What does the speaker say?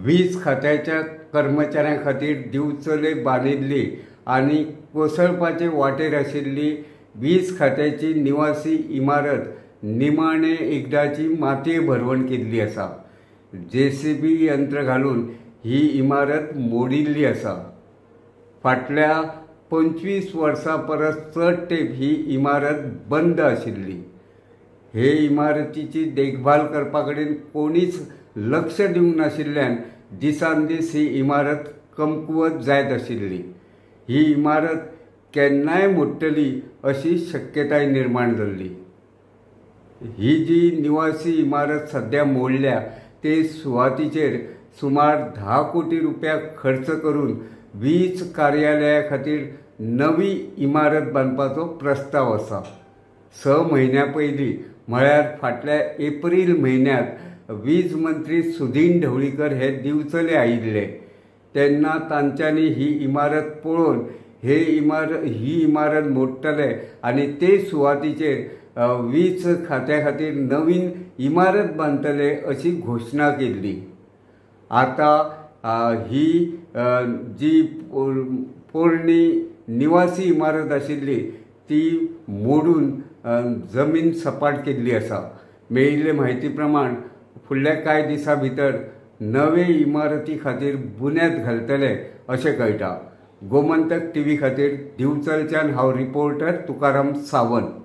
वीज खात्याच्या कर्मचाऱ्यां खातीर दिवचले बांदिल्ली आनी कोसळपाचे वाटेर आशिल्ली वीज खात्याची निवासी इमारत निमाणे एकदाची मातये भरवण केल्ली आसा. जेसीबी यंत्र घालून ही इमारत मोडिल्ली आसा. फाटल्या 25 वर्सां परस चड तेंप ही इमारत बंद आशिल्ली. हे इमारतीची देखभाल करपा कडेन कोणीच लक्ष दिवंक नाशिल्ल्यान दिसान दीस ही इमारत कमकुवत जायत आशिल्ली. ही इमारत केन्नाय मोडटली अशी शक्यताय निर्माण जाल्ली. ही जी निवासी इमारत सद्या मोडल्या ते सुवातीचेर सुमार 10 कोटी रुपया खर्च करून वीज कार्यालया खातीर नवी इमारत बांदपाचो प्रस्ताव आसा. 6 म्हयन्यां पयलीं म्हळ्यार फाटल्या एप्रील म्हयन्यांत वीज मंत्री सुदिन ढवळीकर हे दिवचले आयिल्ले तेन्ना तांच्यांनी ही इमारत पळोवन ही इमारत मोडटले आनी ते सुवातीचेर वीज खात्या खातीर नवीन इमारत बांदतले अशी घोशणा केल्ली. आतां ही जी पोरणी निवासी इमारत आशिल्ली ती मोडून जमीन सपाट केल्ली आसा. मेळिल्ले म्हायती प्रमाण फुडल्या कांय दिसां भितर नवे इमारती खातीर बुन्याद घालतले अशें कळटा. गोमंतक टीव्ही खातीर दिवचलच्यान हांव रिपोर्टर तुकाराम सावंत.